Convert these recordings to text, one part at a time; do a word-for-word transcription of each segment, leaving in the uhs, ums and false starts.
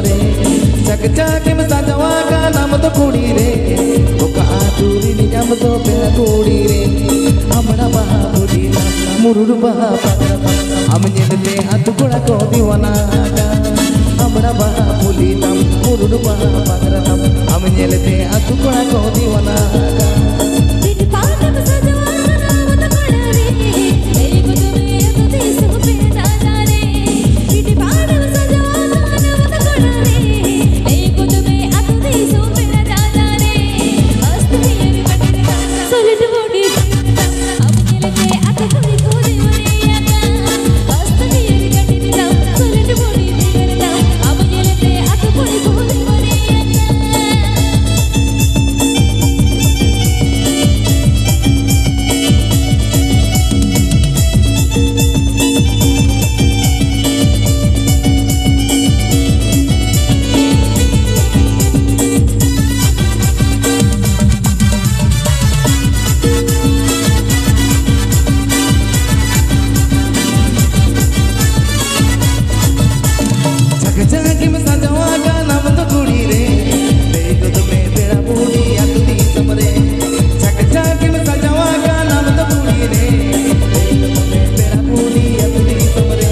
ᱨᱮ ᱪᱟᱠᱪᱟᱠᱮᱢ ᱥᱟᱡᱟᱣᱟ ᱠᱟᱱᱟᱢ ᱫᱚ ᱠᱩᱲᱤ ᱨᱮ, ᱚᱠᱟ ᱟᱹᱛᱩ ᱨᱤᱱᱤᱡ ᱟᱢ ᱫᱚ ᱯᱮᱲᱟ ᱠᱩᱲᱤ ᱨᱮ? ᱟᱢᱲᱟ ᱵᱟᱦᱟ ᱯᱷᱩᱞᱤ ᱛᱟᱢ, ᱢᱩᱨᱩᱰ ᱵᱟᱦᱟ ᱯᱟᱜᱽᱨᱟ ᱛᱟᱢ, ᱟᱢ ᱧᱮᱞᱛᱮ ᱟᱹᱛᱩ ᱠᱚᱲᱟ ᱠᱚ ᱫᱤᱣᱟᱱᱟ ᱟᱠᱟᱱ᱾ ᱟᱢᱲᱟ ᱵᱟᱦᱟ ᱯᱷᱩᱞᱤ ᱛᱟᱢ, ᱢᱩᱨᱩᱰ ᱵᱟᱦᱟ ᱯᱟᱜᱽᱨᱟ ᱛᱟᱢ, ᱟᱢ ᱧᱮᱞᱛᱮ ᱟᱹᱛᱩ ᱠᱚᱲᱟ ᱠᱚ ᱫᱤᱣᱟᱱᱟ ᱟᱠᱟᱱ᱾ ᱵᱤᱴᱤ ᱯᱟᱴᱮᱢ ᱥᱟᱡᱟᱣᱟ ᱠᱟᱱᱟ ᱢᱚᱛᱚ ᱠᱚᱲᱟ ᱨᱮ, ᱞᱟᱹᱭ ᱠᱚᱫᱚ ᱢᱮ ᱟᱹᱛᱩ ᱫᱤᱥᱚᱢ ᱯᱮ ᱫᱟᱫᱟ ᱨᱮ᱾ ᱵᱤᱴᱤ ᱯᱟᱴᱮᱢ ᱥᱟᱡᱟᱣᱟ ᱠᱟᱱᱟ ᱢᱚᱛᱚ ᱠᱚᱲᱟ ᱨᱮ, ᱞᱟᱹᱭ ᱠᱚᱫᱚ ᱢᱮ ᱟᱹᱛᱩ ᱫᱤᱥᱚᱢ ᱯᱮ ᱫᱟᱫᱟ ᱨᱮ᱾ ᱢᱚᱥᱛ ᱦᱮᱭᱟᱨ ᱠᱟᱴ ᱨᱮ ᱛᱟᱢ, ᱥᱚᱞᱤᱰ ᱵᱚᱰᱤ ᱛᱟᱢ, ᱟᱢ ᱧᱮᱞᱛᱮ ᱟᱹᱛᱩ ᱠᱩᱲᱤ ᱠᱚ ᱫᱤᱣᱟᱱᱟ ᱟᱠᱟᱱ᱾ ᱢᱚᱥᱛ ᱦᱮᱭᱟᱨ ᱠᱟᱴ ᱨᱮ ᱛᱟᱢ, ᱥᱚᱞᱤᱰ ᱵᱚᱰᱤ ᱛᱟᱢ, ᱟᱢ ᱧᱮᱞᱛᱮ ᱟᱹᱛᱩ ᱠᱩᱲᱤ ᱠᱚ ᱫᱤᱣᱟᱱᱟ ᱟᱠᱟᱱ᱾ ᱡᱷᱟᱠ ᱡᱷᱟᱠᱮᱢ ᱥᱟᱡᱟᱣᱟ ᱠᱟᱱᱟᱢ ᱫᱚ ᱠᱩᱲᱤ ᱨᱮ, ᱞᱟᱹᱭ ᱜᱚᱫ ᱢᱮ ᱯᱮᱲᱟ ᱵᱩᱰᱷᱤ ᱟᱹᱛᱩ ᱫᱤᱥᱚᱢ ᱨᱮ᱾ ᱡᱷᱟᱠ ᱡᱷᱟᱠᱮᱢ ᱥᱟᱡᱟᱣᱟ ᱠᱟᱱᱟᱢ ᱫᱚ ᱠᱩᱲᱤ ᱨᱮ, ᱞᱟᱹᱭ ᱜᱚᱫ ᱢᱮ ᱯᱮᱲᱟ ᱵᱩᱰᱷᱤ ᱟᱹᱛᱩ ᱫᱤᱥᱚᱢ ᱨᱮ᱾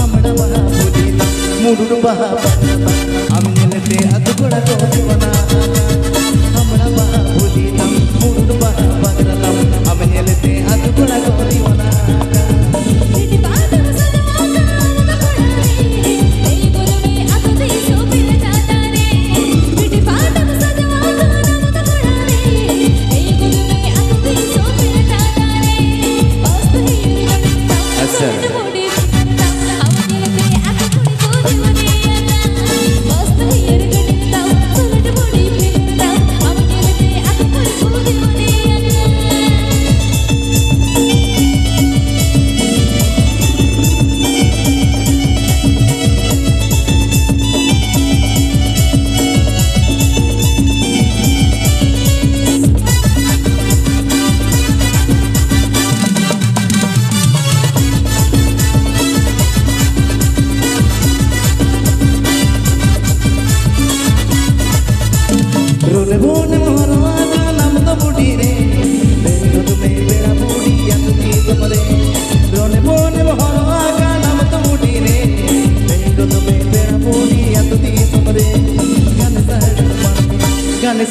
ᱟᱢᱲᱟ ᱵᱟᱦᱟ ᱯᱷᱩᱞᱤ ᱛᱟᱢ, ᱢᱩᱨᱩᱰ ᱵᱟᱦᱟ ᱯᱟᱜᱽᱨᱟ ᱛᱟᱢ, ᱟᱢ ᱧᱮᱞᱛᱮ ᱟᱹᱛᱩ ᱠᱚᱲᱟ ᱠᱚ ᱫᱤᱣᱟᱱᱟ ᱟᱠᱟᱱ᱾ ᱟᱢᱲᱟ ᱵᱟᱦᱟ ᱯᱷᱩᱞᱤ ᱛᱟᱢ, ᱢᱩᱨᱩᱰ ᱵᱟᱦᱟ ᱯᱟᱜᱽᱨᱟ ᱛᱟᱢ, ᱟᱢ ᱧᱮᱞᱛᱮ ᱟᱹᱛᱩ ᱠᱚᱲᱟ ᱠᱚ ᱫᱤᱣᱟᱱᱟ ᱟᱠᱟᱱ᱾ ᱵᱤᱴᱤ ᱯᱟᱴᱮᱢ ᱥᱟᱡᱟᱣᱟ ᱠᱟᱱᱟ ᱢᱚᱛᱚ ᱠᱚᱲᱟ ᱨᱮ, ᱞᱟᱹᱭ ᱜᱚᱫ ᱢᱮ ᱟᱹᱛᱩ ᱫᱤᱥᱚᱢ ᱯᱮ ᱫᱟᱫᱟ ᱨᱮ᱾ ᱵᱤᱴᱤ ᱯᱟᱴᱮᱢ ᱥᱟᱡᱟᱣᱟ ᱠᱟᱱᱟ ᱢᱚᱛᱚ ᱠᱚᱲᱟ ᱨᱮ, ᱞᱟᱹᱭ ᱜᱚᱫ ᱢᱮ ᱟᱹᱛᱩ ᱫᱤᱥᱚᱢ ᱯᱮ ᱫᱟᱫᱟ ᱨᱮ᱾ ᱢᱚᱥᱛ ᱦᱮᱭᱟᱨ ᱠᱟᱴ ᱨᱮ ᱛᱟᱢ, ᱟᱪᱪᱷᱟ᱾ ᱥᱚᱞᱤᱰ ᱵᱚᱰᱤ ᱛᱟᱢ, ᱟᱢ ᱧᱮᱞᱛᱮ ᱟᱹᱛᱩ ᱠᱩᱲᱤ ᱠᱚ ᱫᱤᱣᱟᱱᱟ ᱟᱠᱟᱱ᱾ ᱢᱚᱥᱛ ᱦᱮᱭᱟᱨ ᱠᱟᱴ ᱨᱮ ᱛᱟᱢ, ᱥᱚᱞᱤᱰ ᱵᱚᱰᱤ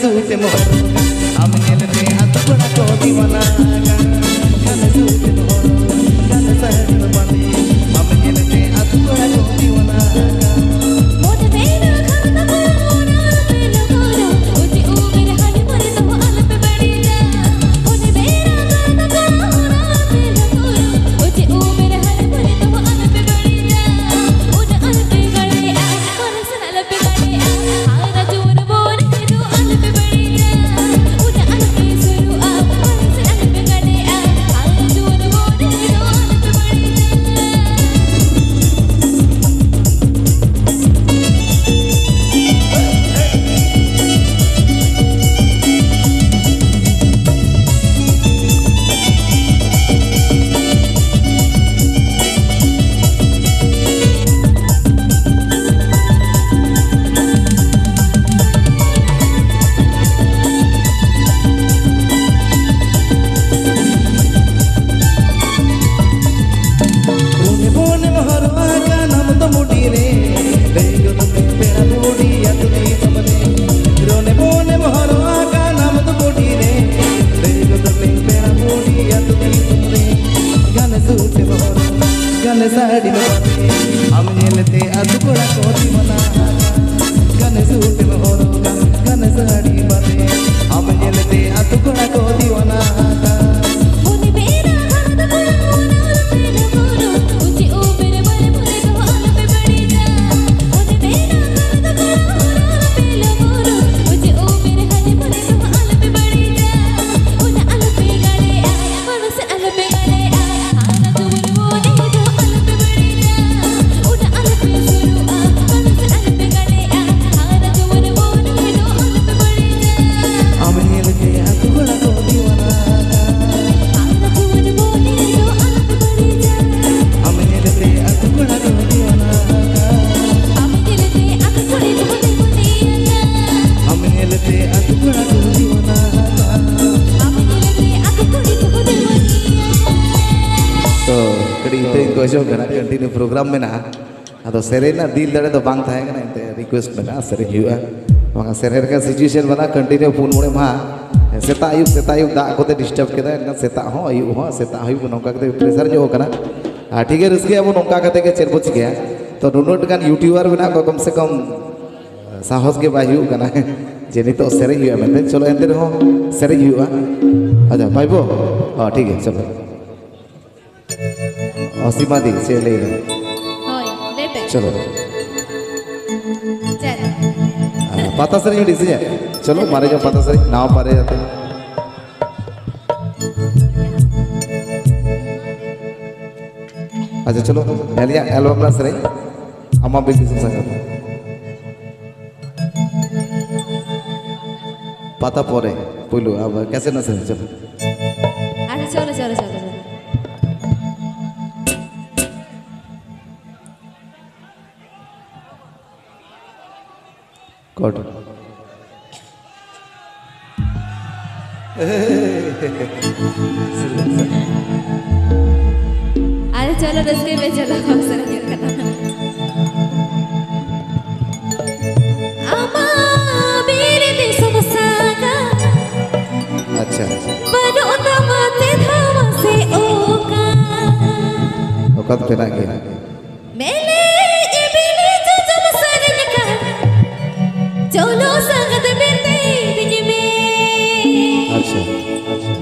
ᱟᱢ ᱧᱮᱞᱛᱮ ᱟᱹᱛᱩ ᱠᱚᱲᱟ ᱠᱚ ᱫᱤᱣᱟᱱᱟ ᱟᱠᱟᱱ᱾ ᱜᱟᱱ ᱥᱩᱴ ᱮᱢ ᱦᱚᱨᱚᱜᱟ, ᱜᱟᱱ ᱥᱟᱹᱲᱤᱢ ᱵᱟᱸᱫᱮᱭᱟ᱾ ᱟᱢ ᱧᱮᱞᱛᱮ ᱟᱹᱛᱩ ᱠᱚᱲᱟ ᱠᱚ ᱫᱤᱣᱟᱱᱟ ᱟᱠᱟᱱ᱾ ᱢᱚᱱᱮ ᱢᱮᱱᱟ ᱠᱷᱟᱱ ᱫᱚ ᱠᱚᱲᱟ ᱦᱚᱲ ᱟᱞᱚᱯᱮ ᱞᱚᱜᱚᱱᱟ᱾ ᱚᱡᱮ ᱩᱢᱮᱨ ᱦᱟᱱᱮ ᱢᱚᱨᱮ ᱫᱚ ᱟᱞᱚᱯᱮ ᱵᱟᱹᱲᱤᱡᱟ᱾ ᱢᱚᱱᱮ ᱢᱮᱱᱟ ᱠᱷᱟᱱ ᱫᱚ ᱠᱚᱲᱟ ᱦᱚᱲ ᱟᱞᱚᱯᱮ ᱞᱚᱜᱚᱱᱟ᱾ ᱚᱡᱮ ᱩᱢᱮᱨ ᱦᱟᱱᱮ ᱢᱚᱨᱮ ᱫᱚ ᱟᱞᱚᱯᱮ ᱵᱟᱹᱲᱤᱡᱟ᱾ ᱚᱱᱟ ᱟᱞᱚᱯᱮ ᱵᱟᱹᱲᱤᱡᱟ᱾ ᱢᱚᱱᱮ ᱥᱟᱱᱟ ᱟᱞᱚᱯᱮ ᱵᱟᱹᱲᱤᱡᱟ᱾ ᱟᱨ ᱡᱩᱣᱟᱹᱱ ᱢᱚᱱᱮ ᱫᱚ ᱟᱞᱚᱯᱮ ᱵᱟᱹᱲᱤᱡᱟ᱾ ᱚᱱᱟ ᱟᱞᱚᱯᱮ ᱥᱩᱨᱩᱜᱼᱟ᱾ ᱢᱚᱱᱮ ᱥᱟᱱᱟ ᱟᱞᱚᱯᱮ ᱵᱟᱹᱲᱤᱡᱟ᱾ ᱟᱨ ᱡᱩᱣᱟᱹᱱ ᱢᱚᱱᱮ ᱫᱚ ᱟᱞᱚᱯᱮ ᱵᱟᱹᱲᱤᱡᱟ᱾ ᱵᱚᱱᱮ ᱵᱚᱱᱮᱢ ᱦᱚᱨᱚᱜ ᱟᱠᱟᱱ ᱟᱢ ᱫᱚ ᱢᱩᱰᱤ ᱨᱮ, ᱞᱟᱹᱭ ᱜᱚᱫ ᱢᱮ ᱯᱮᱲᱟ ᱵᱩᱰᱷᱤ ᱟᱹᱛᱩ ᱫᱤᱥᱚᱢ ᱨᱮ᱾ ᱵᱚᱱᱮ ᱵᱚᱱᱮᱢ ᱦᱚᱨᱚᱜ ᱟᱠᱟᱱ ᱟᱢ ᱫᱚ ᱢᱩᱰᱤ ᱨᱮ, ᱞᱟᱹᱭ ᱜᱚᱫ ᱢᱮ ᱯᱮᱲᱟ ᱵᱩᱰᱷᱤ ᱟᱹᱛᱩ ᱫᱤᱥᱚᱢ ᱨᱮ᱾ ᱜᱟᱱ ᱥᱩᱴ ᱮᱢ ᱦᱚᱨᱚᱜᱟ, ᱜᱟᱱ ᱥᱟᱹᱲᱤᱢ ᱵᱟᱸᱫᱮᱭᱟ, ᱟᱢ ᱧᱮᱞᱛᱮ ᱟᱹᱛᱩ ᱠᱚᱲᱟ ᱠᱚ ᱫᱤᱣᱟᱱᱟ ᱟᱠᱟᱱ᱾ ᱜᱟᱱ ᱥᱩᱴ ᱮᱢ ᱦᱚᱨᱚᱜᱟ, ᱜᱟᱱ ᱥᱟᱹᱲᱤᱢ ᱵᱟᱸᱫᱮᱭᱟ, ᱟᱢ ᱧᱮᱞᱛᱮ ᱟᱹᱛᱩ ᱠᱚᱲᱟ ᱠᱚ ᱫᱤᱣᱟᱱᱟ ᱟᱠᱟᱱ᱾ ᱢᱚᱱᱮ ᱢᱮᱱᱟ ᱦᱟᱱᱟ ᱫᱚ ᱠᱚᱲᱟ ᱦᱚᱲ ᱟᱞᱚᱯᱮ ᱞᱚᱜᱚᱱᱟ᱾ ᱚᱡᱮ ᱩᱢᱮᱨ ᱢᱚᱱᱮ ᱢᱚᱱᱮ ᱫᱚ ᱟᱞᱚᱯᱮ ᱵᱟᱹᱲᱤᱡᱟ᱾ ᱢᱚᱱᱮ ᱢᱮᱱᱟ ᱦᱟᱱᱟ ᱫᱚ ᱠᱚᱲᱟ ᱦᱚᱲ ᱟᱞᱚᱯᱮ ᱞᱚᱜᱚᱱᱟ᱾ ᱚᱡᱮ ᱩᱢᱮᱨ ᱦᱟᱱᱮ ᱢᱚᱱᱮ ᱫᱚ ᱟᱞᱚᱯᱮ ᱵᱟᱹᱲᱤᱡᱟ᱾ ᱚᱱᱟ ᱟᱞᱚᱯᱮ ᱜᱟᱲᱮᱜᱼᱟ᱾ ᱢᱟᱱᱩᱥ ᱟᱞᱚᱯᱮ ᱜᱟᱲᱮᱜᱼᱟ᱾ ᱦᱟᱱᱟ ᱡᱩᱣᱟᱹᱱ ᱢᱚᱱᱮ ᱫᱚ ᱟᱞᱚᱯᱮ ᱵᱟᱹᱲᱤᱡᱟ᱾ ᱚᱱᱟ ᱟᱞᱚᱯᱮ ᱥᱩᱨᱩᱜᱼᱟ᱾ ᱢᱟᱱᱩᱥ ᱟᱞᱚᱯᱮ ᱜᱟᱲᱮᱜᱼᱟ᱾ ᱦᱟᱱᱟ ᱡᱩᱣᱟᱹᱱ ᱢᱚᱱᱮ ᱫᱚ ᱟᱞᱚᱯᱮ ᱵᱟᱹᱲᱤᱡᱟ᱾ ᱟᱢ ᱧᱮᱞᱛᱮ ᱟᱹᱛᱩ ᱠᱚᱲᱟ ᱠᱚ ᱫᱤᱣᱟᱱᱟ ᱟᱠᱟᱱ᱾ ᱟᱢ ᱧᱮᱞᱛᱮ ᱟᱹᱛᱩ ᱠᱚᱲᱟ ᱠᱚ ᱫᱤᱣᱟᱱᱟ ᱟᱠᱟᱱ᱾ ᱟᱢ ᱧᱮᱞᱛᱮ ᱟᱹᱛᱩ ᱠᱩᱲᱤ ᱠᱚ ᱫᱤᱣᱟᱱᱟ ᱟᱠᱟᱱ᱾ ᱟᱢ ᱧᱮᱞᱛᱮ ᱟᱹᱛᱩ ᱠᱚᱲᱟ ᱠᱚ ᱫᱤᱣᱟᱱᱟ ᱟᱠᱟᱱ᱾ ᱟᱢ ᱧᱮᱞᱛᱮ ᱟᱹᱛᱩ ᱠᱩᱲᱤ ᱠᱚ ᱫᱤᱣᱟᱱᱟ ᱟᱠᱟᱱ᱾ ᱛᱚ, ᱠᱟᱹᱴᱤᱡ ᱤᱛᱟᱹᱧ ᱠᱚ ᱟᱸᱡᱚᱢ ᱠᱟᱱᱟ, continue program ᱢᱮᱱᱟᱜᱼᱟ᱾ ᱟᱫᱚ ᱥᱮᱨᱮᱧ ᱨᱮᱱᱟᱜ ᱫᱤᱞ ᱫᱟᱲᱮ ᱫᱚ ᱵᱟᱝ ᱛᱟᱦᱮᱸ ᱠᱟᱱᱟ, ᱮᱱᱛᱮ request ᱢᱮᱱᱟᱜᱼᱟ, ᱥᱮᱨᱮᱧ ᱦᱩᱭᱩᱜᱼᱟ᱾ ᱵᱟᱝᱟ, ᱥᱮᱨᱮᱧ ᱨᱮᱱᱟᱜ situation ᱵᱟᱹᱱᱩᱜᱼᱟ, continue ᱯᱩᱱ ᱢᱚᱬᱮ ᱢᱟᱦᱟ ᱥᱮᱛᱟᱜ ᱟᱹᱭᱩᱵ, ᱥᱮᱛᱟᱜ ᱟᱹᱭᱩᱵ ᱫᱟᱜ ᱠᱚᱛᱮ disturb ᱠᱮᱫᱟ, ᱮᱱᱠᱷᱟᱱ ᱥᱮᱛᱟᱜ ᱦᱚᱸ ᱟᱹᱭᱩᱵ ᱦᱚᱸ, ᱥᱮᱛᱟᱜ ᱟᱹᱭᱩᱵ ᱱᱚᱝᱠᱟ ᱠᱟᱛᱮ pressure ᱧᱚᱜ ᱠᱟᱱᱟ᱾ ᱟᱨ ᱴᱷᱤᱠ ᱜᱮ, ᱨᱟᱹᱥᱠᱟᱹᱭᱟᱵᱚᱱ ᱱᱚᱝᱠᱟ ᱠᱟᱛᱮ ᱜᱮ, ᱪᱮᱫ ᱵᱚ ᱪᱤᱠᱟᱹᱭᱟ? ᱛᱚ, ᱱᱩᱱᱟᱹᱜ ᱜᱟᱱ YouTuber ᱢᱮᱱᱟᱜ ᱠᱚᱣᱟ, ᱠᱚᱢ ᱥᱮ ᱠᱚᱢ ᱥᱟᱦᱚᱥ ᱜᱮ ᱵᱟᱭ ᱦᱩᱭᱩᱜ ᱠᱟᱱᱟ ᱡᱮ ᱱᱤᱛᱚᱜ ᱥᱮᱨᱮᱧ ᱦᱩᱭᱩᱜᱼᱟ ᱢᱮᱱᱛᱮ᱾ ᱪᱚᱞᱚ, ᱮᱱᱛᱮ ᱨᱮᱦᱚᱸ ᱥᱮᱨᱮᱧ ᱦᱩᱭᱩᱜᱼᱟ᱾ ᱟᱪᱪᱷᱟ, ᱵᱷᱟᱭ ᱵᱚ, ᱦᱚᱸ, ᱴᱷᱤᱠ ᱜᱮᱭᱟ, ᱪᱚᱞᱚ᱾ ᱚᱥᱤᱢᱟ ᱫᱤ, ᱪᱮᱫ ᱞᱟᱹᱭ ᱫᱟ? ᱦᱳᱭ, ᱞᱟᱹᱭ ᱯᱮ᱾ ᱪᱚᱞᱚ᱾ ᱪᱮᱫ? ᱟᱨ ᱯᱟᱛᱟ ᱥᱮᱨᱮᱧ ᱢᱤᱫᱴᱤᱡ ᱥᱮᱨᱮᱧᱟ᱾ ᱪᱚᱞᱚ, ᱢᱟᱨᱮ ᱧᱚᱜ ᱯᱟᱛᱟ ᱥᱮᱨᱮᱧ, ᱱᱟᱣᱟ ᱯᱟᱨᱮ ᱟᱛᱮ᱾ ᱟᱪᱪᱷᱟ, ᱪᱚᱞᱚ, ᱟᱹᱞᱤᱧᱟᱜ album ᱨᱮᱱᱟᱜ ᱥᱮᱨᱮᱧ, ᱟᱢᱟᱜ ᱵᱤᱨ ᱫᱤᱥᱚᱢ ᱥᱟᱸᱜᱟᱛ᱾ ᱯᱟᱛᱟ ᱯᱚᱨᱮ, ᱯᱩᱭᱞᱩ, ᱟᱵᱚ cassette ᱨᱮᱱᱟᱜ ᱥᱮᱨᱮᱧ, ᱪᱚᱞᱚ᱾ ᱟᱪᱪᱷᱟ, ᱪᱚᱞᱚ, ᱪᱚᱞᱚ, ᱪᱚᱞᱚ, ᱪᱚᱞᱚ᱾ ᱠᱚᱴ᱾ ᱟᱨᱮ ᱪᱚᱞᱚ ᱨᱟᱹᱥᱠᱟᱹᱭ ᱢᱮ, ᱪᱚᱞᱚ, ᱵᱟᱠᱥᱟ ᱨᱮ ᱧᱮᱞ ᱠᱟᱱᱟ᱾ ᱟᱢᱟᱜ ᱵᱤᱨ ᱫᱤᱥᱚᱢ ᱥᱟᱸᱜᱟ ᱟᱪᱪᱷᱟ, ᱟᱪᱪᱷᱟ᱾ ᱵᱟᱹᱱᱩᱜ ᱛᱟᱢᱟ ᱪᱮᱫ ᱦᱚᱸ ᱢᱟᱥᱮ ᱚᱠᱟ᱾ ᱚᱠᱟ ᱫᱚ ᱢᱮᱱᱟᱜ ᱜᱮᱭᱟ᱾ ᱢᱮᱱᱮᱫ ᱵᱤᱞᱤ ᱡᱚᱡᱚᱢ ᱥᱮᱨᱮᱧ ᱠᱟᱱ, ᱪᱚᱞᱚ ᱥᱟᱸᱜᱟᱛ ᱵᱤᱨ ᱛᱮ ᱤᱫᱤᱧ ᱢᱮ᱾ ᱟᱪᱪᱷᱟ, ᱟᱪᱪᱷᱟ᱾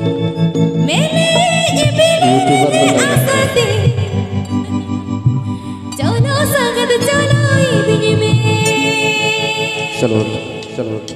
ᱢᱮᱱᱮᱫ ᱵᱤᱞᱤ YouTuber ᱠᱚ ᱞᱟᱹᱜᱤᱫ᱾ ᱟᱥᱟᱛᱮ, ᱪᱚᱞᱚ ᱥᱟᱸᱜᱟᱛ ᱪᱚᱞᱚ ᱤᱫᱤᱧ ᱢᱮ᱾ ᱥᱟᱞᱩᱴ, ᱥᱟᱞᱩᱴ᱾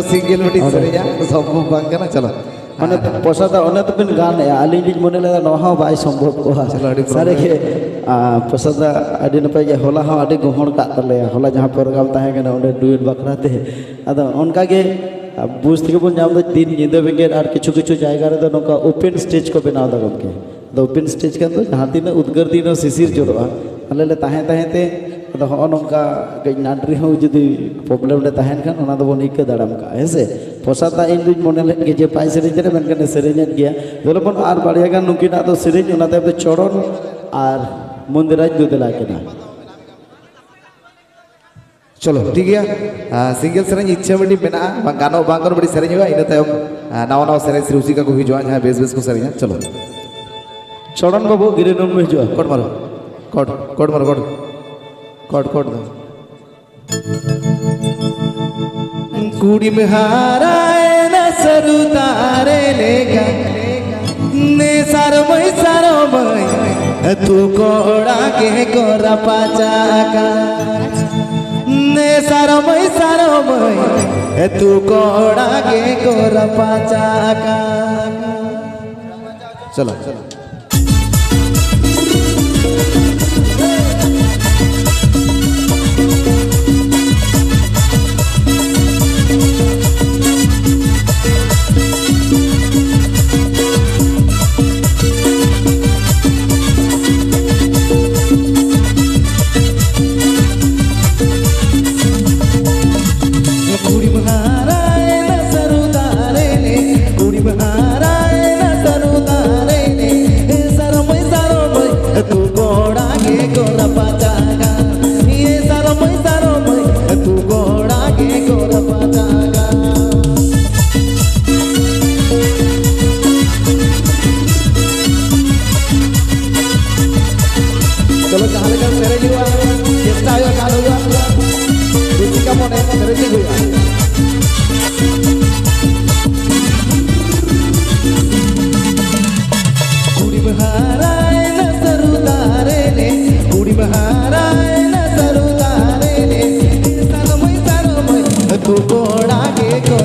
ᱥᱤᱝᱜᱮᱞ ᱢᱤᱫᱴᱤᱡ ᱚᱸᱰᱮ᱾ ᱥᱮᱨᱮᱧᱟ, ᱥᱚᱢᱵᱷᱚᱵ ᱵᱟᱝ ᱠᱟᱱᱟ᱾ ᱪᱚᱞᱚ᱾ ᱢᱟᱱᱮ, ᱦᱮᱸ᱾ ᱯᱚᱥᱟᱫᱟ, ᱚᱱᱮ ᱛᱚᱵᱤᱱ ᱜᱟᱱᱮᱜᱼᱟ, ᱟᱹᱞᱤᱧ ᱞᱤᱧ ᱢᱚᱱᱮ ᱞᱮᱫᱟ ᱱᱚᱣᱟ ᱦᱚᱸ ᱵᱟᱭ ᱥᱚᱢᱵᱷᱚᱵ ᱠᱚᱜᱼᱟ᱾ ᱪᱚᱞᱚ, ᱟᱹᱰᱤ ᱥᱟᱹᱨᱤ ᱜᱮ, ᱯᱨᱚᱵᱞᱮᱢ᱾ ᱟ, ᱯᱚᱥᱟᱫᱟ, ᱟᱹᱰᱤ ᱱᱟᱯᱟᱭ ᱜᱮ, ᱦᱚᱞᱟ ᱦᱚᱸ ᱟᱹᱰᱤ ᱜᱚᱦᱚᱲ ᱠᱟᱜ ᱛᱟᱞᱮᱭᱟ᱾ ᱦᱚᱞᱟ ᱡᱟᱦᱟᱸ ᱯᱨᱳᱜᱨᱟᱢ ᱛᱟᱦᱮᱸ ᱠᱟᱱᱟ, ᱚᱸᱰᱮ ᱰᱩᱭᱮᱴ ᱵᱟᱠᱷᱨᱟ ᱛᱮ᱾ ᱟᱫᱚ ᱚᱱᱠᱟ ᱜᱮ, ᱟ, ᱵᱩᱡᱽ ᱛᱮᱜᱮ ᱵᱚᱱ ᱧᱟᱢ ᱮᱫᱟ, ᱫᱤᱱ ᱧᱤᱫᱟᱹ ᱵᱮᱸᱜᱮᱫ ᱟᱨ ᱠᱤᱪᱷᱩ ᱠᱤᱪᱷᱩ ᱡᱟᱭᱜᱟ ᱨᱮᱫᱚ ᱱᱚᱝᱠᱟ ᱳᱯᱮᱱ ᱥᱴᱮᱡᱽ ᱠᱚ ᱵᱮᱱᱟᱣ ᱮᱫᱟ ᱜᱚᱢᱠᱮ᱾ ᱟᱫᱚ ᱳᱯᱮᱱ ᱥᱴᱮᱡᱽ ᱠᱷᱟᱱ ᱫᱚ ᱡᱟᱦᱟᱸ ᱛᱤᱱᱟᱹᱜ ᱩᱫᱽᱜᱟᱹᱨ ᱫᱤᱱ ᱦᱚᱸ ᱥᱤᱥᱤᱨ ᱡᱚᱨᱚᱜᱼᱟ᱾ ᱟᱞᱮ ᱞᱮ ᱛᱟᱦᱮᱸ ᱛᱟᱦᱮᱸ ᱛᱮ, ᱟᱫᱚ ᱦᱚᱸᱜᱼᱚ ᱱᱚᱝᱠᱟ ᱠᱟᱹᱡ ᱱᱟᱹᱰᱨᱤ ᱦᱚᱸ ᱡᱩᱫᱤ ᱯᱨᱚᱵᱞᱮᱢ ᱨᱮ ᱛᱟᱦᱮᱱ ᱠᱷᱟᱱ, ᱚᱱᱟ ᱫᱚᱵᱚᱱ ᱤᱠᱟᱹ ᱫᱟᱲᱟᱢ ᱠᱟᱜᱼᱟ, ᱦᱮᱸ ᱥᱮ? ᱯᱨᱚᱥᱟᱫ ᱫᱟ ᱤᱧ ᱫᱩᱧ ᱢᱚᱱᱮ ᱞᱮᱫ ᱜᱮ ᱡᱮ ᱵᱟᱭ ᱥᱮᱨᱮᱧ ᱫᱟᱲᱮᱭᱟᱜᱼᱟ, ᱢᱮᱱᱠᱷᱟᱱ ᱮ ᱥᱮᱨᱮᱧᱮᱫ ᱜᱮᱭᱟ᱾ ᱫᱮᱞᱟ ᱵᱚᱱ ᱟᱨ ᱵᱟᱨᱭᱟ ᱜᱟᱱ ᱱᱩᱠᱤᱱᱟᱜ ᱫᱚ ᱥᱮᱨᱮᱧ, ᱚᱱᱟ ᱛᱟᱭᱚᱢ ᱛᱮ ᱪᱚᱲᱚᱱ ᱟᱨ ᱢᱚᱱᱫᱤᱨᱟᱡᱽ ᱫᱩ ᱫᱮᱞᱟ ᱠᱤᱱᱟ᱾ ᱪᱚᱞᱚ, ᱴᱷᱤᱠ ᱜᱮᱭᱟ᱾ ᱟᱨ ᱥᱤᱝᱜᱮᱞ ᱥᱮᱨᱮᱧ ᱤᱪᱪᱷᱟᱹ ᱢᱤᱫᱴᱤᱡ ᱢᱮᱱᱟᱜᱼᱟ, ᱵᱟᱝ ᱜᱟᱱᱚᱜ, ᱵᱟᱝ ᱜᱟᱱᱚᱜ ᱢᱤᱫᱴᱤᱡ ᱥᱮᱨᱮᱧ ᱦᱩᱭᱩᱜᱼᱟ, ᱤᱱᱟᱹ ᱛᱟᱭᱚᱢ, ᱟᱨ ᱱᱟᱣᱟ ᱱᱟᱣᱟ ᱥᱮᱨᱮᱧ ᱨᱩᱥᱤᱠᱟ ᱠᱚ ᱦᱤᱡᱩᱜᱼᱟ, ᱡᱟᱦᱟᱸᱭ ᱵᱮᱥ ᱵᱮᱥ ᱠᱚ ᱥᱮᱨᱮᱧᱟ᱾ ᱪᱚᱞᱚ᱾ ᱪᱚᱲᱚᱱ ᱵᱟᱹᱵᱩ ᱜᱤᱨᱟᱹ ᱱᱩᱱ ᱢᱮ ᱦᱤᱡᱩᱜᱼᱟ᱾ ᱠᱚᱴ ᱢᱟᱨᱚ, ᱠᱚᱴ, ᱠᱚᱴ ᱢᱟᱨᱚ, ᱠᱚᱴ, ᱠᱚᱴ, ᱠᱚᱴ ᱫᱚ᱾ ᱠᱩᱲᱤᱢ ᱦᱟᱨᱟᱭᱮᱱᱟ ᱥᱟᱹᱨᱩ ᱫᱟᱨᱮ ᱞᱮᱠᱟ, ᱱᱮ ᱥᱟᱨᱚᱢᱟᱹᱭ ᱥᱟᱨᱚᱢᱟᱹᱭ, ᱟᱹᱛᱩ ᱠᱚᱲᱟ ᱜᱮᱠᱚ ᱨᱟᱯᱟᱪᱟᱜ ᱠᱟᱱ᱾ ᱱᱮ ᱥᱟᱨᱚᱢᱟᱹᱭ ᱥᱟᱨᱚᱢᱟᱹᱭ, ᱟᱹᱛᱩ ᱠᱚᱲᱟ ᱜᱮᱠᱚ ᱨᱟᱯᱟᱪᱟᱜ ᱠᱟᱱ᱾ ᱪᱚᱞᱚ, ᱪᱚᱞᱚ᱾ ᱠᱩᱲᱤᱢ ᱦᱟᱨᱟᱭᱮᱱᱟ ᱥᱟᱹᱨᱩ ᱫᱟᱨᱮ ᱨᱮ, ᱠᱩᱲᱤᱢ ᱦᱟᱨᱟᱭᱮᱱᱟ ᱥᱟᱹᱨᱩ ᱫᱟᱨᱮ ᱨᱮ, ᱮ ᱥᱟᱨᱚᱢᱟᱹᱭ ᱥᱟᱨᱚᱢᱟᱹᱭ, ᱟᱹᱛᱩ ᱠᱚᱲᱟ ᱜᱮᱠᱚ ᱨᱟᱯᱟᱪᱟᱜᱟ᱾ ᱮ ᱥᱟᱨᱚᱢᱟᱹᱭ ᱥᱟᱨᱚᱢᱟᱹᱭ, ᱟᱹᱛᱩ ᱠᱚᱲᱟ ᱜᱮᱠᱚ ᱨᱟᱯᱟᱪᱟᱜᱟ᱾ ᱪᱚᱞᱚ, ᱡᱟᱦᱟᱸ ᱞᱮᱠᱟ ᱥᱮᱨᱮᱧ ᱦᱩᱭᱩᱜᱼᱟ, ᱪᱮᱥᱴᱟ ᱦᱩᱭᱩᱜᱼᱟ, ᱜᱟᱱ ᱦᱩᱭᱩᱜᱼᱟ᱾ ᱨᱩᱥᱤᱠᱟ ᱢᱚᱱᱮ ᱥᱮᱨᱮᱧ ᱦᱩᱭᱩᱜᱼᱟ᱾ ᱠᱩᱲᱤᱢ ᱦᱟᱨᱟᱭᱮᱱᱟ ᱥᱟᱹᱨᱩ ᱫᱟᱨᱮ ᱨᱮ, ᱠᱩᱲᱤᱢ ᱦᱟᱨᱟᱭᱮᱱᱟ ᱥᱟᱹᱨᱩ ᱫᱟᱨᱮ ᱨᱮ, ᱥᱟᱨᱚᱢᱟᱹᱭ ᱥᱟᱨᱚᱢᱟᱹᱭ, ᱟᱹᱛᱩ ᱠᱚᱲᱟ ᱜᱮᱠᱚ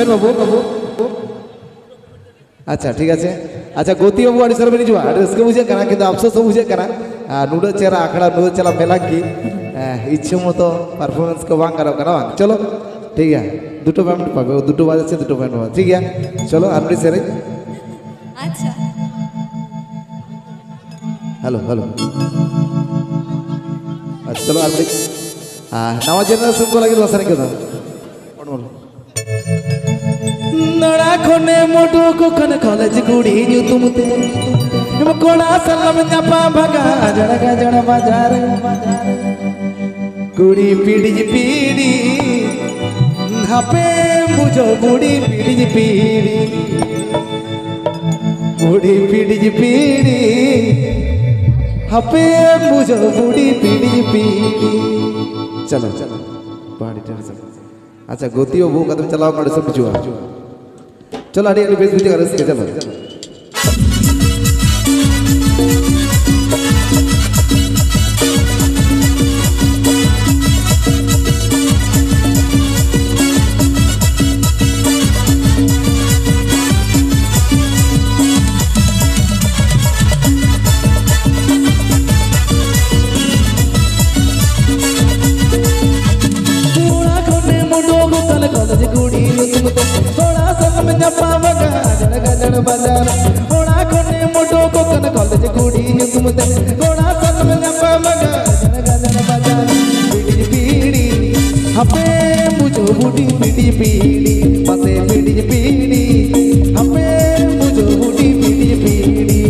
ᱵᱟᱹᱵᱩ, ᱵᱟᱹᱵᱩ᱾ ᱟᱪᱪᱷᱟ, ᱴᱷᱤᱠ ᱟᱪᱷᱮ᱾ ᱟᱪᱪᱷᱟ, ᱜᱳᱛᱤ ᱵᱟᱹᱵᱩ, ᱟᱹᱰᱤ ᱥᱟᱹᱨᱤ ᱵᱤᱱ ᱦᱤᱡᱩᱜᱼᱟ, ᱟᱹᱰᱤ ᱨᱟᱹᱥᱠᱟᱹ ᱵᱩᱡᱷᱟᱹᱜ ᱠᱟᱱᱟ, ᱠᱤᱱᱛᱩ ᱟᱯᱥᱳᱥ ᱦᱚᱸ ᱵᱩᱡᱷᱟᱹᱜ ᱠᱟᱱᱟ᱾ ᱟᱨ ᱱᱩᱱᱟᱹᱜ ᱪᱮᱦᱨᱟ ᱟᱠᱷᱲᱟ, ᱱᱩᱱᱟᱹᱜ ᱪᱮᱦᱨᱟ ᱢᱮᱞᱟ ᱠᱤ, ᱮ, ᱤᱪᱪᱷᱟᱹ ᱢᱚᱛᱚ performance ᱠᱚ ᱵᱟᱝ ᱜᱟᱱᱚᱜ ᱠᱟᱱᱟ, ᱵᱟᱝ? ᱪᱚᱞᱚ, ᱴᱷᱤᱠ ᱜᱮᱭᱟ, ᱫᱩᱴᱳ payment ᱯᱟᱵᱮ, ᱫᱩᱴᱳ ᱵᱟᱡᱮ ᱥᱮ ᱫᱩᱴᱳ payment ᱯᱟᱵᱮ, ᱴᱷᱤᱠ ᱜᱮᱭᱟ᱾ ᱪᱚᱞᱚ, ᱟᱨ ᱢᱤᱫᱴᱤᱡ ᱥᱮᱨᱮᱧ᱾ ᱟᱪᱪᱷᱟ᱾ Hello, hello. ᱟᱪᱪᱷᱟ, ᱪᱚᱞᱚ, ᱟᱨ ᱢᱤᱫᱴᱤᱡ, ᱟ, ᱱᱟᱣᱟ generation ᱠᱚ ᱞᱟᱹᱜᱤᱫ ᱱᱚᱣᱟ ᱥᱮᱨᱮᱧ ᱠᱚᱫᱚ᱾ ᱱᱚᱲᱟ ᱠᱷᱚᱱᱮᱢ ᱩᱰᱩᱠ ᱠᱟᱱ ᱠᱚᱞᱮᱡᱽ ᱠᱩᱲᱤ ᱧᱩᱛᱩᱢ ᱛᱮ, ᱠᱚᱲᱟ ᱥᱟᱞᱟᱢ ᱧᱟᱯᱟᱢ ᱵᱷᱟᱜᱟ ᱜᱟᱡᱟᱲ ᱜᱟᱡᱟᱲ ᱵᱟᱡᱟᱨ᱾ ᱠᱩᱲᱤ ᱯᱤᱲᱤᱡ ᱯᱤᱲᱤ, ᱦᱟᱯᱮᱢ ᱵᱩᱡᱷᱟᱹᱣ ᱠᱩᱲᱤ ᱯᱤᱲᱤᱡ ᱯᱤᱲᱤ, ᱠᱩᱲᱤ ᱯᱤᱲᱤᱡ ᱯᱤᱲᱤ, ᱦᱟᱯᱮᱢ ᱵᱩᱡᱷᱟᱹᱣ ᱠᱩᱲᱤ ᱯᱤᱲᱤᱡ ᱯᱤᱲᱤ᱾ ᱪᱚᱞᱚ, ᱪᱚᱞᱚ, ᱯᱟᱦᱟᱲᱤ ᱴᱷᱮᱱ ᱥᱮ᱾ ᱟᱪᱪᱷᱟ, ᱜᱳᱛᱤ ᱵᱟᱹᱵᱩ, ᱚᱠᱟᱛᱮᱢ ᱪᱟᱞᱟᱣ ᱠᱟᱱᱟ? ᱫᱤᱥᱚᱢ ᱯᱤᱪᱷᱩᱣᱟ᱾ ᱪᱚᱞᱚ, ᱟᱹᱰᱤ, ᱟᱹᱰᱤ ᱵᱮᱥ ᱵᱩᱡᱷᱟᱹᱜᱼᱟ, ᱨᱟᱹᱥᱠᱟᱹ, ᱪᱚᱞᱚ᱾ ᱚᱲᱟᱜ ᱠᱷᱚᱱᱮᱢ ᱩᱰᱩᱠ ᱠᱟᱱ ᱠᱚᱞᱮᱡᱽ ᱠᱩᱲᱤ ᱧᱩᱛᱩᱢ ᱛᱮ, ᱠᱚᱲᱟ ᱥᱟᱞᱟᱜ ᱧᱟᱯᱟᱢ ᱜᱟᱡᱟᱲ ᱜᱟᱡᱟᱲ ᱵᱟᱡᱟᱨ᱾ ᱚᱲᱟᱜ ᱠᱷᱚᱱᱮᱢ ᱩᱰᱩᱠ ᱠᱟᱱ ᱠᱚᱞᱮᱡᱽ ᱠᱩᱲᱤ ᱧᱩᱛᱩᱢ ᱛᱮ, ᱠᱚᱲᱟ ᱥᱟᱞᱟᱜ ᱧᱟᱯᱟᱢ ᱜᱟᱡᱟᱲ ᱜᱟᱡᱟᱲ ᱵᱟᱡᱟᱨ᱾ ᱯᱤᱲᱤ ᱯᱤᱲᱤ, ᱦᱟᱯᱮ ᱵᱩᱡᱷᱟᱹᱣ ᱵᱩᱰᱤ ᱯᱤᱲᱤ ᱯᱤᱲᱤ, ᱯᱟᱥᱮ ᱯᱤᱲᱤ ᱯᱤᱲᱤ, ᱦᱟᱯᱮ ᱵᱩᱡᱷᱟᱹᱣ ᱵᱩᱰᱤ ᱯᱤᱲᱤ ᱯᱤᱲᱤ᱾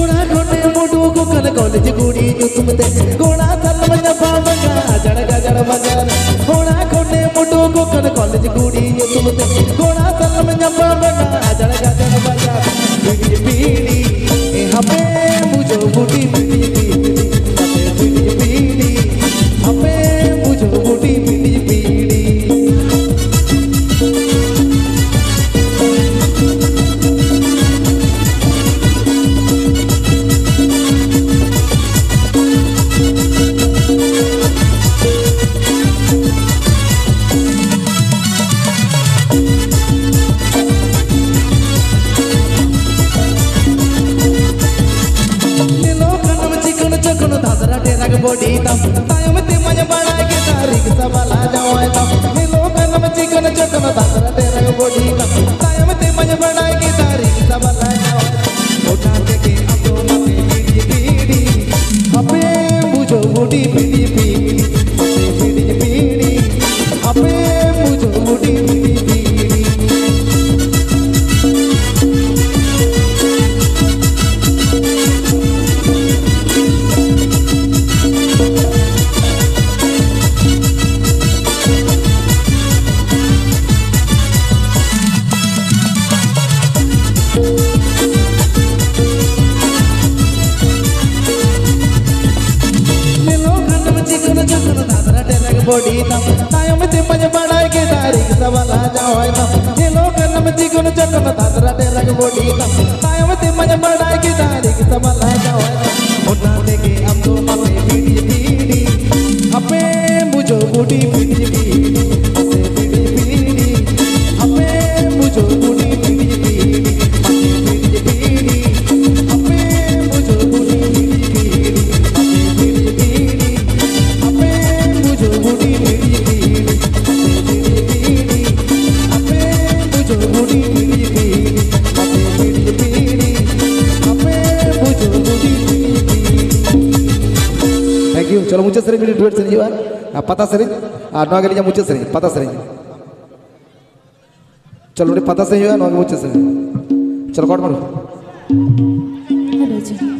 ᱚᱲᱟᱜ ᱠᱷᱚᱱᱮᱢ ᱛᱟᱭᱚᱢ ᱛᱮ ᱢᱟᱧ ᱵᱟᱲᱟᱭ ᱠᱮᱫᱟ ᱨᱤᱠᱥᱟ ᱵᱟᱞᱟ ᱡᱟᱶᱟᱭ ᱛᱟᱢ᱾ ᱧᱮᱞᱚᱜ ᱠᱟᱱᱟᱢ ᱪᱤᱠᱟᱹᱱ ᱪᱚᱠᱚᱱ ᱫᱟᱫᱨᱟ ᱴᱮᱨᱟᱠ ᱵᱚᱰᱤ ᱛᱟᱢ᱾ ᱛᱟᱭᱚᱢ ᱛᱮ ᱢᱟᱧ ᱵᱟᱲᱟᱭ ᱠᱮᱫᱟ ᱨᱤᱠᱥᱟ ᱵᱟᱞᱟ ᱡᱟᱶᱟᱭ ᱛᱟᱢ᱾ ᱚᱱᱟ ᱛᱮᱜᱮ ᱟᱢ ᱫᱚ ᱱᱟᱛᱮ ᱵᱤᱲᱤ ᱵᱤᱲᱤ᱾ ᱦᱟᱯᱮ ᱵᱩᱡᱷᱟᱹᱣ ᱵᱩᱰᱤ ᱵᱤᱲᱤ ᱵᱤᱲᱤ᱾ ᱦᱟᱯᱮ ᱵᱤᱲᱤ ᱵᱤᱲᱤ᱾ ᱦᱟᱯᱮ ᱵᱩᱡᱷᱟᱹᱣ ᱵᱩᱰᱤ ᱵᱤᱲᱤ ᱵᱤᱲᱤ᱾ ᱧᱮᱞᱚᱜ ᱠᱷᱟᱱ ᱪᱤᱠᱚᱱ ᱪᱚᱠᱚᱱ ᱫᱟᱫᱨᱟ ᱴᱮᱨᱟᱠ ᱵᱚᱰᱤ ᱛᱟᱢ᱾ ᱛᱟᱭᱚᱢ ᱛᱮ ᱢᱟᱧ ᱵᱟᱲᱟᱭ ᱠᱮᱫᱟ ᱨᱤᱠᱥᱟ ᱵᱟᱞᱟ ᱡᱟᱶᱟᱭ ᱛᱟᱢ᱾ ᱧᱮᱞᱚᱜ ᱠᱷᱟᱱ ᱪᱤᱠᱚᱱ ᱪᱚᱠᱚᱱ ᱫᱟᱫᱨᱟ ᱴᱮᱨᱟᱠ ᱵᱚᱰᱤ ᱛᱟᱢ᱾ ᱛᱟᱭᱚᱢ ᱛᱮ ᱢᱟᱧ ᱵᱟᱲᱟᱭ ᱠᱮᱫᱟ ᱨᱤᱠᱥᱟ ᱵᱟᱞᱟ ᱡᱟᱶᱟᱭ ᱛᱟᱢ᱾ ᱚᱱᱟ ᱛᱮᱜᱮ ᱟᱢ ᱫᱚ ᱢᱟᱯᱮ ᱵᱤᱲᱤ ᱵᱤᱲᱤ᱾ ᱦᱟᱯᱮ ᱵᱩᱡᱷᱟᱹᱣ ᱵᱩᱰᱤ ᱵᱤᱲᱤ ᱵᱤᱲᱤ᱾ ᱦᱟᱯᱮ ᱵᱤᱲᱤ ᱵᱤᱲᱤ᱾ ᱦᱟᱯᱮ ᱵᱩᱡᱷᱟᱹᱣ ᱵᱩᱰᱤ ᱵᱤᱲᱤ ᱵᱤᱲᱤ᱾ ᱦᱟᱯᱮ ᱵᱤᱲᱤ ᱵᱤᱲᱤ᱾ ᱦᱟᱯᱮ ᱵᱩᱡᱷᱟᱹᱣ ᱵᱩᱰᱤ ᱵᱤᱲᱤ ᱵᱤᱲᱤ᱾ ᱦᱟᱯᱮ ᱵᱤᱲᱤ ᱵᱤᱲᱤ᱾ ᱦᱟᱯᱮ ᱵᱩᱡᱷᱟᱹᱣ ᱵᱩᱰᱤ ᱵᱤᱲᱤ ᱵᱤᱲᱤ᱾ ᱦᱟᱯᱮ ᱵᱤᱲᱤ ᱵᱤᱲᱤ᱾ ᱦᱟᱯᱮ ᱵᱩᱡᱷᱟᱹᱣ ᱵᱩᱰᱤ ᱵᱤᱲᱤ ᱵᱤᱲᱤ᱾ ᱦᱟᱯᱮ ᱵᱤᱲᱤ ᱵᱤᱲᱤ᱾ ᱦᱟᱯᱮ ᱵᱩᱡᱷᱟᱹᱣ ᱵᱩᱰᱤ ᱵᱤᱲᱤ ᱵᱤᱲᱤ᱾ Thank you. ᱪᱚᱞᱚ, ᱢᱩᱪᱟᱹᱫ ᱥᱮᱨᱮᱧ ᱢᱤᱫᱴᱤᱡ duet ᱥᱮᱨᱮᱧ ᱦᱩᱭᱩᱜᱼᱟ᱾ ᱟᱨ ᱯᱟᱛᱟ ᱥᱮᱨᱮᱧ, ᱟᱨ ᱱᱚᱣᱟ ᱜᱮ ᱟᱹᱞᱤᱧᱟᱜ ᱢᱩᱪᱟᱹᱫ ᱥᱮᱨᱮᱧ, ᱯᱟᱛᱟ ᱥᱮᱨᱮᱧ᱾ ᱪᱚᱞᱚ, ᱢᱤᱫᱴᱤᱡ ᱯᱟᱛᱟ ᱥᱮᱨᱮᱧ ᱦᱩᱭᱩᱜᱼᱟ, ᱱᱚᱣᱟ ᱜᱮ ᱢᱩᱪᱟᱹᱫ ᱥᱮᱨᱮᱧ᱾ ᱪᱚᱞᱚ, ᱠᱚᱴ ᱢᱟᱨᱚ᱾ ᱦᱮᱞᱳ, ᱡᱚᱦᱟᱨ᱾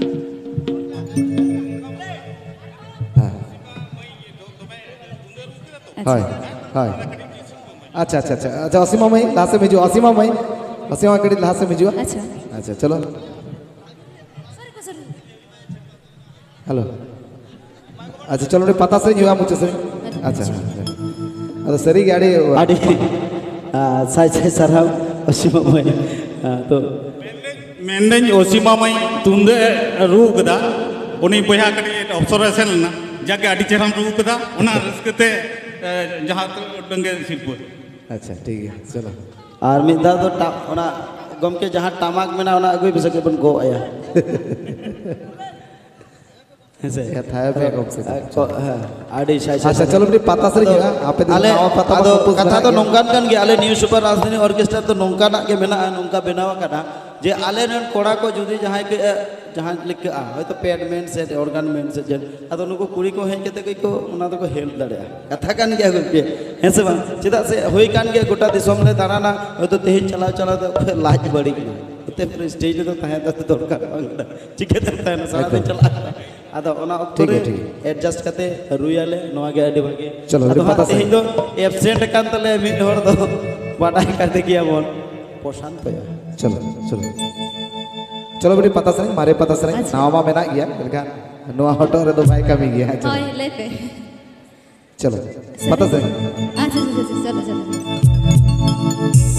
ᱦᱮᱸ᱾ ᱟᱪᱪᱷᱟ᱾ ᱦᱳᱭ, ᱦᱳᱭ᱾ ᱟᱪᱪᱷᱟ, ᱟᱪᱪᱷᱟ, ᱟᱪᱪᱷᱟ, ᱟᱪᱪᱷᱟ, ᱚᱥᱤᱢᱟ ᱢᱟᱹᱭ, ᱞᱟᱦᱟ ᱥᱮᱫ ᱮᱢ ᱦᱤᱡᱩᱜᱼᱟ, ᱚᱥᱤᱢᱟ ᱢᱟᱹᱭ, ᱚᱥᱤᱢᱟ ᱠᱟᱹᱴᱤᱡ ᱞᱟᱦᱟ ᱥᱮᱫ ᱮᱢ ᱦᱤᱡᱩᱜᱼᱟ᱾ ᱟᱪᱪᱷᱟ᱾ ᱟᱪᱪᱷᱟ, ᱪᱚᱞᱚ᱾ ᱦᱮᱞᱳ᱾ ᱟᱪᱪᱷᱟ, ᱪᱚᱞᱚ, ᱱᱚᱰᱮ ᱯᱟᱛᱟ ᱥᱮᱨᱮᱧ ᱦᱩᱭᱩᱜᱼᱟ ᱢᱩᱪᱟᱹᱫ ᱥᱮᱨᱮᱧ᱾ ᱟᱪᱪᱷᱟ, ᱟᱪᱪᱷᱟ᱾ ᱟᱫᱚ ᱥᱟᱹᱨᱤ ᱜᱮ ᱟᱹᱰᱤ ᱟᱹᱰᱤ, ᱟ, ᱥᱟᱭ ᱥᱟᱭ ᱥᱟᱨᱦᱟᱣ, ᱚᱥᱤᱢᱟ ᱢᱟᱹᱭ᱾ ᱟ, ᱛᱚ ᱢᱮᱱᱫᱟᱹᱧ, ᱚᱥᱤᱢᱟ ᱢᱟᱹᱭ ᱛᱩᱢᱫᱟᱹᱜ ᱮ ᱨᱩ ᱠᱟᱫᱟ, ᱩᱱᱤ ᱵᱚᱭᱦᱟ ᱠᱟᱹᱴᱤᱡ ᱚᱯᱥᱚᱨ ᱮ ᱥᱮᱱ ᱞᱮᱱᱟ, ᱡᱟᱜᱮ ᱟᱹᱰᱤ ᱪᱮᱦᱨᱟᱢ ᱨᱩ ᱠᱟᱫᱟ, ᱚᱱᱟ ᱨᱟᱹᱥᱠᱟᱹ ᱛᱮ, ᱮ, ᱡᱟᱦᱟᱸ ᱩᱰᱟᱹᱝ ᱜᱮ ᱥᱤᱨᱯᱟᱹ᱾ ᱟᱪᱪᱷᱟ, ᱴᱷᱤᱠ ᱜᱮᱭᱟ, ᱪᱚᱞᱚ᱾ ᱟᱨ ᱢᱤᱫ ᱫᱷᱟᱣ ᱫᱚ ᱴᱟ-, ᱚᱱᱟ ᱜᱚᱢᱠᱮ ᱡᱟᱦᱟᱸ ᱴᱟᱢᱟᱠ ᱢᱮᱱᱟᱜᱼᱟ, ᱚᱱᱟ ᱟᱹᱜᱩᱭ ᱯᱮᱥᱮ, ᱠᱟᱹᱡ ᱵᱚᱱ ᱜᱚᱜ ᱟᱭᱟ᱾ ᱦᱮᱸ ᱥᱮ? ᱠᱟᱛᱷᱟ ᱦᱮᱸ ᱯᱮ ᱠᱚᱢ ᱥᱮ ᱠᱚᱢ᱾ ᱟᱨ ᱠᱚ- ᱦᱮᱸ, ᱟᱹᱰᱤ ᱥᱟᱭ ᱥᱟᱭ ᱟᱪᱪᱷᱟ, ᱥᱟᱨᱦᱟᱣ᱾ ᱪᱚᱞᱚ ᱢᱤᱫᱴᱤᱡ ᱯᱟᱛᱟ ᱥᱮᱨᱮᱧ ᱟᱫᱚ- ᱦᱩᱭᱩᱜᱼᱟ᱾ ᱟᱯᱮ ᱫᱚ ᱟᱫᱚ ᱱᱟᱣᱟ ᱯᱟᱛᱟ ᱢᱟ ᱟᱫᱚ ᱠᱚᱢᱯᱳᱡᱽ ᱠᱟᱛᱷᱟ ᱫᱷᱟᱨᱟ ᱫᱚ ᱜᱮᱭᱟ᱾ ᱱᱚᱝᱠᱟᱱ ᱠᱟᱱ ᱜᱮᱭᱟ, ᱟᱞᱮ ᱱᱤᱭᱩ ᱥᱩᱯᱟᱨ ᱨᱟᱡᱽᱫᱷᱟᱱᱤ ᱚᱨᱠᱮᱥᱴᱨᱟ ᱫᱚ ᱱᱚᱝᱠᱟᱱᱟᱜ ᱜᱮ ᱢᱮᱱᱟᱜᱼᱟ, ᱱᱚᱝᱠᱟ ᱵᱮᱱᱟᱣ ᱟᱠᱟᱱᱟ ᱡᱮ ᱟᱞᱮ ᱨᱮᱱ ᱠᱚᱲᱟ ᱠᱚ ᱡᱩᱫᱤ ᱡᱟᱦᱟᱸᱭ ᱠᱚ ᱮ, ᱡᱟᱦᱟᱸ ᱞᱮᱠᱟᱜᱼᱟ, ᱦᱚᱭᱛᱳ ᱯᱮᱰ ᱢᱮᱱ ᱥᱮ ᱚᱨᱜᱟᱱ ᱢᱮᱱ ᱥᱮ ᱪᱮᱫ, ᱟᱫᱚ ᱱᱩᱠᱩ ᱠᱩᱲᱤ ᱠᱚ ᱦᱮᱡ ᱠᱟᱛᱮ ᱠᱚ ᱚᱱᱟ ᱫᱚᱠᱚ ᱦᱮᱞᱯ ᱫᱟᱲᱮᱭᱟᱜᱼᱟ᱾ ᱠᱟᱛᱷᱟ ᱠᱟᱱ ᱜᱮᱭᱟ ᱜᱚᱢᱠᱮ, ᱦᱮᱸ ᱥᱮ ᱵᱟᱝ? ᱪᱮᱫᱟᱜ ᱥᱮ ᱦᱩᱭ ᱠᱟᱱ ᱜᱮᱭᱟ, ᱜᱚᱴᱟ ᱫᱤᱥᱚᱢ ᱞᱮ ᱫᱟᱬᱟᱱᱟ, ᱦᱚᱭᱛᱳ ᱛᱮᱦᱮᱧ ᱪᱟᱞᱟᱣ ᱪᱟᱞᱟᱣ ᱛᱮ ᱚᱠᱚᱭ ᱞᱟᱡ ᱵᱟᱹᱲᱤᱡ ᱮᱱᱟ, ᱮᱱᱛᱮ ᱯᱩᱨᱟᱹ ᱥᱴᱮᱡ ᱨᱮᱫᱚ ᱛᱟᱦᱮᱸ ᱫᱚ ᱫᱚᱨᱠᱟᱨ ᱵᱟᱝ ᱠᱟᱱᱟ, ᱪᱤᱠᱟᱹᱛᱮᱢ ᱛᱟᱦᱮᱱᱟ, ᱥᱟᱨᱟᱫᱤᱱ ᱮᱠᱫᱚᱢ᱾ ᱪᱟᱞᱟᱜ ᱠᱟᱱᱟ᱾ ᱟᱫᱚ ᱚᱱᱟ ᱚᱠᱛᱚ ᱴᱷᱤᱠ ᱨᱮ ᱜᱮᱭᱟ, ᱴᱷᱤᱠ ᱜᱮᱭᱟ᱾ ᱮᱰᱡᱟᱥᱴ ᱠᱟᱛᱮ ᱨᱩᱭᱟᱞᱮ, ᱱᱚᱣᱟ ᱜᱮ ᱟᱹᱰᱤ ᱵᱷᱟᱹᱜᱤ᱾ ᱪᱚᱞᱚ, ᱟᱫᱚ ᱟᱹᱰᱤ ᱦᱟᱸᱜ ᱯᱟᱛᱟ ᱛᱮᱦᱮᱧ ᱥᱮᱨᱮᱧ᱾ ᱫᱚ ᱮᱵᱥᱮᱱᱴ ᱟᱠᱟᱱ ᱛᱟᱞᱮᱭᱟ ᱢᱤᱫ ᱦᱚᱲ ᱫᱚ, ᱵᱟᱰᱟᱭ ᱠᱟᱫᱮ ᱜᱮᱭᱟᱵᱚᱱ, ᱯᱨᱚᱥᱟᱱᱛᱚᱭᱟ᱾ ᱪᱚᱞᱚ, ᱪᱚᱞᱚ᱾ ᱪᱚᱞᱚ, ᱢᱤᱫᱴᱤᱡ ᱯᱟᱛᱟ ᱥᱮᱨᱮᱧ, ᱢᱟᱨᱮ ᱯᱟᱛᱟ ᱥᱮᱨᱮᱧ, ᱟᱪᱪᱷᱟ᱾ ᱱᱟᱣᱟ ᱢᱟ ᱢᱮᱱᱟᱜ ᱜᱮᱭᱟ, ᱢᱮᱱᱠᱷᱟᱱ ᱱᱚᱣᱟ ᱦᱚᱴᱚᱜ ᱨᱮᱫᱚ ᱵᱟᱭ ᱠᱟᱹᱢᱤ ᱜᱮᱭᱟ᱾ ᱦᱮᱸ, ᱪᱚᱞᱚ᱾ ᱦᱳᱭ, ᱞᱟᱹᱭ ᱯᱮ᱾ ᱪᱚᱞᱚ, ᱯᱟᱛᱟ ᱥᱮᱨᱮᱧ᱾ ᱟᱪᱪᱷᱟ, ᱟᱪᱪᱷᱟ, ᱟᱪᱪᱷᱟ, ᱪᱚᱞᱚ, ᱪᱚᱞᱚ᱾